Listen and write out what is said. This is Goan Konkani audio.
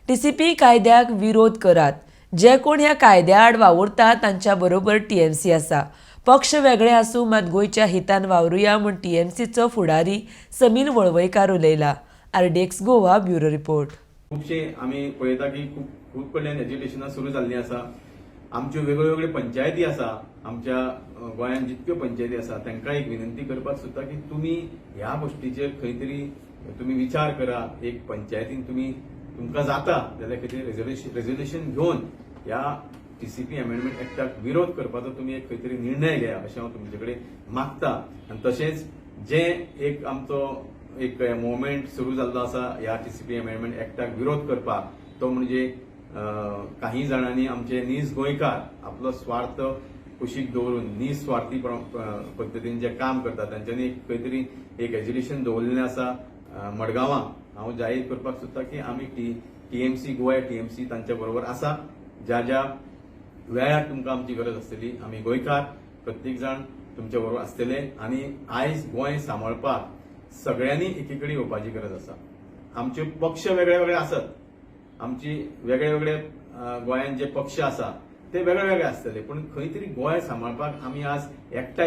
टीसीपी कायद्याक विरोध करात. जे कोण ह्या कायद्या आड वावुरता तांच्या बरोबर टीएमसी आसा. पक्ष वेगळे आसूं, मात गोंयच्या हितान वावरुया म्हूण टीएमसीचो फुडारी समीर वळवयकार उलयला. RDX Goa, bureau report. खुबशे आमी पळयता की खूब खूब कडल्यान एज्युकेशनां सुरू जाल्लीं आसा. आमच्यो वेगळ्यो वेगळ्यो पंचायती आसा. आमच्या गोंयांत जितक्यो पंचायती आसा, तांकां एक विनंती करपाक सोदता की तुमी ह्या गोश्टीचेर खंय तरी तुमी विचार करा. एक पंचायतीन तुमी तुमकां जाता जाल्यार खंय तरी रेजोल्युशन घेवन ह्या टीसीपी अमेंडमेंट एक्टाक विरोध करपाचो तुमी एक खंय तरी निर्णय घेया, अशें हांव तुमचे कडेन मागता. आनी तशेंच जें एक आमचो एक मुवमेंट सुरू जाल्लो आसा ह्या टीसीपी अमेंडमेंट एक्टाक विरोध करपाक, तो म्हणजे काही जाणांनी आमचे नीज गोंयकार आपलो स्वार्थ कुशीक दवरून निस्वार्थी पद्दतीन जे काम करतात, तांच्यांनी एक खंय तरी एक रेजोल्युशन दवरलेलें आसा मडगांवां. हांव जाहीर करपाक सोदता की आमी टीएमसी गोवा, टीएमसी तांच्या बरोबर आसा. ज्या ज्या वेळार तुमकां आमची गरज आसतली, आमी गोंयकार प्रत्येक जाण तुमच्या बरोबर आसतले. आनी आयज गोंय सांबाळपाक सगळ्यांनी एकी कडेन येवपाची गरज आसा. आमचे पक्ष वेगळे वेगळे आसत, आमची वेगळे वेगळे गोंयांत जे पक्ष आसा ते वेगळे वेगळे आसतले, पूण खंय तरी गोंय सांबाळपाक आमी आज एकठांय